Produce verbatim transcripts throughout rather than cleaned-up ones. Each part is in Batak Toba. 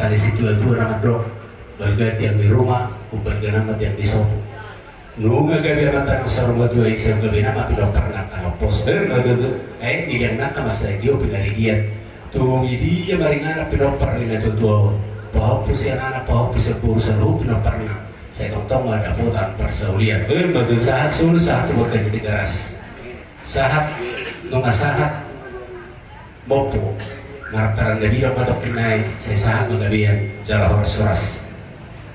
Tadi situa-tua na mandok, balga tiang ni ruma, umbalga nama tiang ni sopo. Nunga gabe amanta nang saur matua i, sai gabe nama pinomparna angka na umposo. Eh, dilean nangka mansai tio pinarigian. Tung i dia maringanan pinompar ni natuatua on. Pahompu sian anak, pahompu sian boru, saluhut pinomparna. Sai tongtong ma dapotan parsaulian. Sahat solu, sahat tu borngin Tigaras. Sahat, nunga sahat. Mompo, marparan na bidang ma tongkin nai, sai sahat ma gabean, jala horas-horas.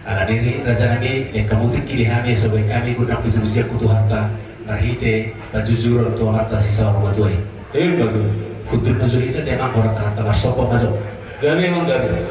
Ala ni i, raja nami, lean hamu tingki di hami, asa boi hami gondang puji-pujian tu Tuhanta, marhite panjujuron tu amanta sisaur matua i. Hundul ma jo hita, te amang, horas, tangkas marsomba ma jo. Gabe, amang, gabe.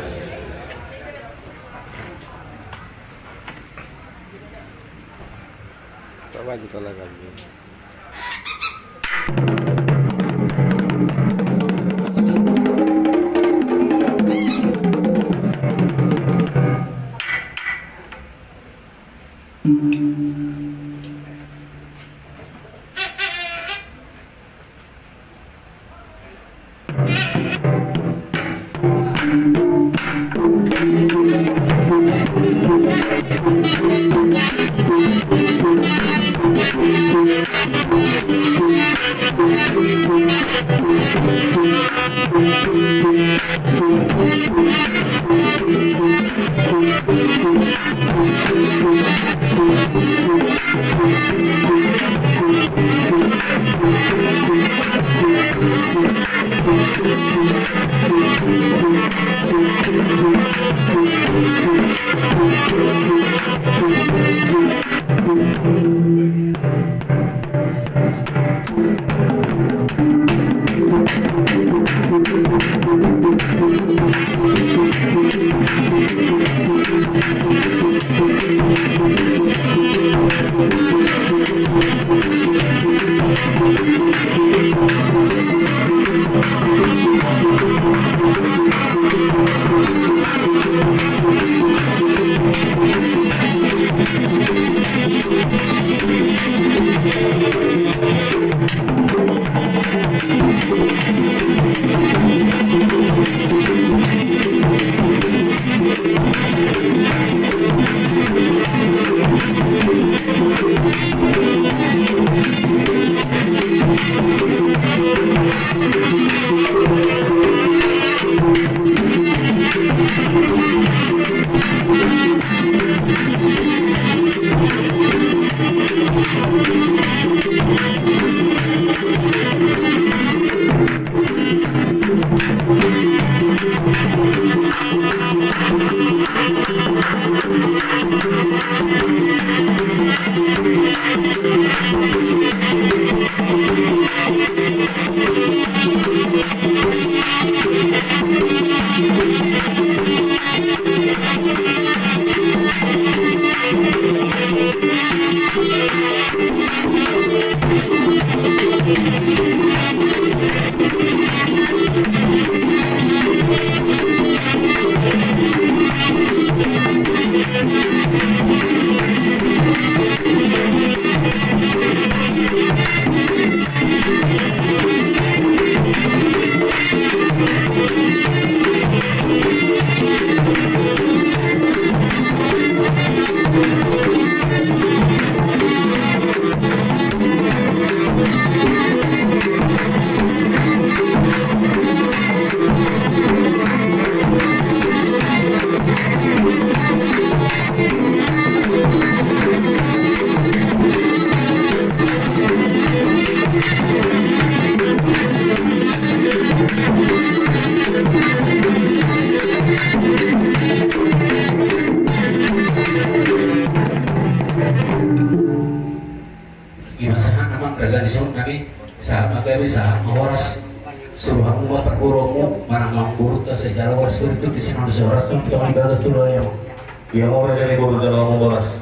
Ima sahat, amang raja ni son nami, sahat ma gabe, sahat ma horas. Suruhanmu ma parboruonmu, manang amangborunta sai jala horas, spiritu di sinan horas, tung tung di bagas tu doa yang. Ia mau raja ni boru jala mau horas.